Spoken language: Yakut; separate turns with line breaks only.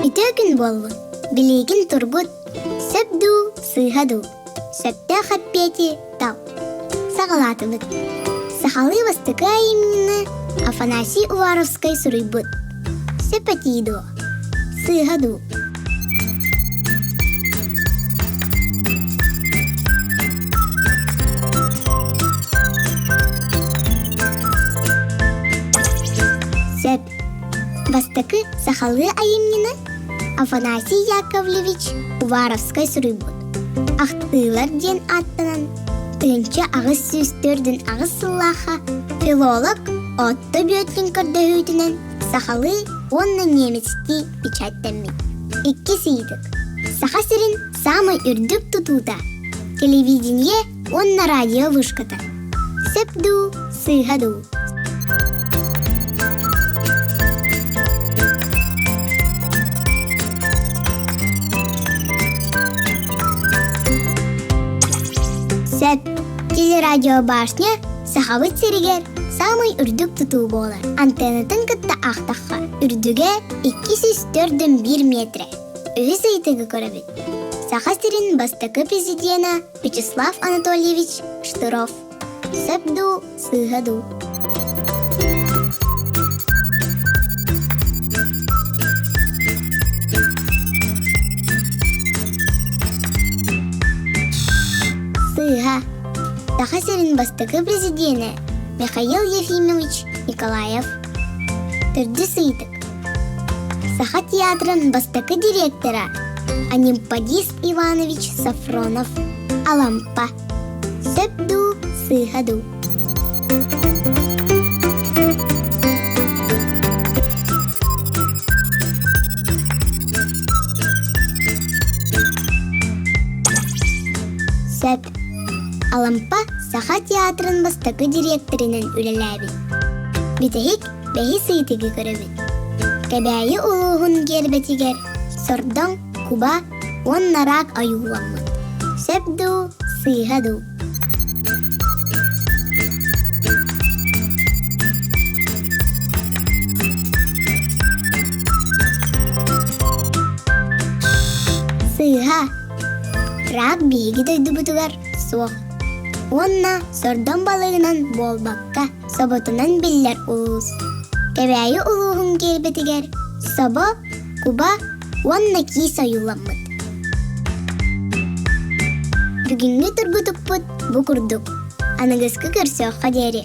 Үтүө күн буоллун! Билиигин тургут, сөп дуу, сыыһа дуу? Сөптөөх эппиэти тал. Саҕалаатыбыт. Сахалыы бастакы айымньыны Афанасий Уваровскай суруйбут. Сөп этии дуо? Сыыһа дуу? Сөп. Бастакы сахалыы айымньыны Афанасий Яковлевич Уваровскай суруйбут. Ахтыылар диэн ааттанан 1848 сыллаахха филолог Отто Бүөтүн көрдөһүүтүнэн сахалыы уонна немецтии печаттэммит. Иккис ыйытык. Саха сирин саамай үрдүк тутуута телевидение уонна радио вышката. Сөп дуу, сыыһа дуу? Сөп. Телерадиобашня Сахабыт сиригэр саамай үрдүк тутуу буолар. Антеннатын кытта аахтахха, үрдүгэ 204,1 метрэ. Үһүс ыйытыгы көрөбүт. Саха сирин бастакы президенэ Вячеслав Анатольевич Штыров. Сөп дуу, сыыһа дуу? Сыыһа. Саха сирин бастакы президенэ Михаил Ефимович Николаев. Төрдүс ыйытык. Саха театрын бастакы директора Анемподист Иванович Сафронов Алампа. Сөп дуу, сыыһа дуу? Сөп. Алампа Саха театрын бастакы дириэктэринэн үлэлээбит. Бүтэһик бэһис ыйытыгы көрөбүт. Кэбээйи улууһун гиэрбэтигэр сордоҥ, куба уонна рак ойууламмыт. Сөп дуу, сыыһа дуу? Сыыһа. Рак биһиги дойдубутугар суох. Уонна сордоҥ балыгынан буолбакка, соботунан биллэр улуус. Кэбээйи улууһун гиэрбэтигэр собо, куба уонна киис ойууламмыт. Бүгүҥҥү тургутукпут бу курдук. Аныгыскы көрсүөххэ диэри.